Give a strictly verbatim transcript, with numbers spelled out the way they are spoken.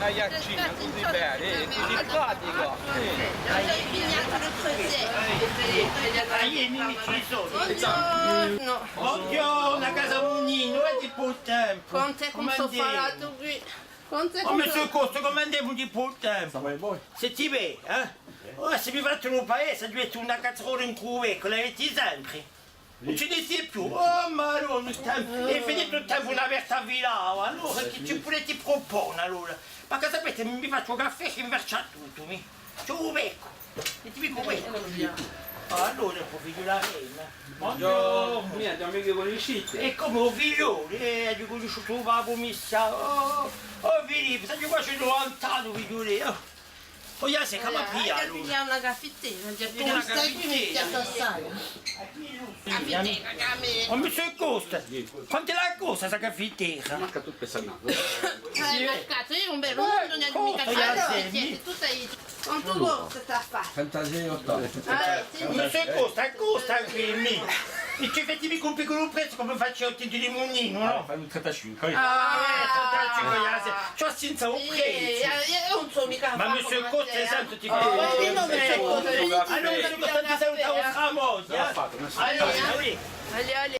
Aiaccina, cusì bella, eh, cusì pratica. Ah, iè, mi, mi ci sò. Bonghjornu. Bonghjornu, a casa Mugninu, eh, dipoi u tempu. Quant'hè chì ùn sò falatu quì. Quant'hè chì ùn sò... Comu stai, Costa, cumu andemu dipoi u tempu? Sè ti vè, eh? Oh, s'è mi fattu u paese, aghju dettu una cazzarola incù u beccu, l'aveti sempre? Ùn ci ne sia più. Oh, ma allora, u tempu, hè finitu u tempu, una verta filava. Allora, chì ci pudeti prupone, allora? Ma chì sapeti, mi facciu u caffè chì invercia tuttu, mi. Ci hè u beccu. È ti dicu u beccu. Ah, allora, po figliu di a reina. Bonghjornu. Mì, ùn mi cunnisciti? È cumu, u figliolu? Eh, aghju cunnisciutu u babbu, mi sà. Oh, oh, Filippu, t'aghju quasi novanta anni, figliolu, oh. Oh, iè, sè, chì m'hà pigliatu? Aghju pigliatu una caffitera, aghju pigliatu una caffitera. Caffitera, chì a me... Oh, Monsieur Costa, quant'ella costa sta caffitera? Manca tuttu per salute. Eh, mercatu, eiu ùn bevu, ùn aghju micca... Costa, iè, sè, mi... Quantu costa sta fà? Trentasei ottanta. Ah, sì. Monsieur Costa, costa quì, mi. È ci feti micca un picculu prezzu cum'è facciu u tintu di Mugninu, nò? Ah, fai un trentacinque, eh. Ah, eh, trentacinque, iè, sè. Ci hè senza u prezzu. Eh, eh, eiu ùn sò micca... Ma Monsieur Costa, hè sempre ti... Oh, ma dì nò, Monsieur Costa. Allora, Monsieur Costa, ti saluta a vostra moglia, eh? Allez, allez. Allez, allez.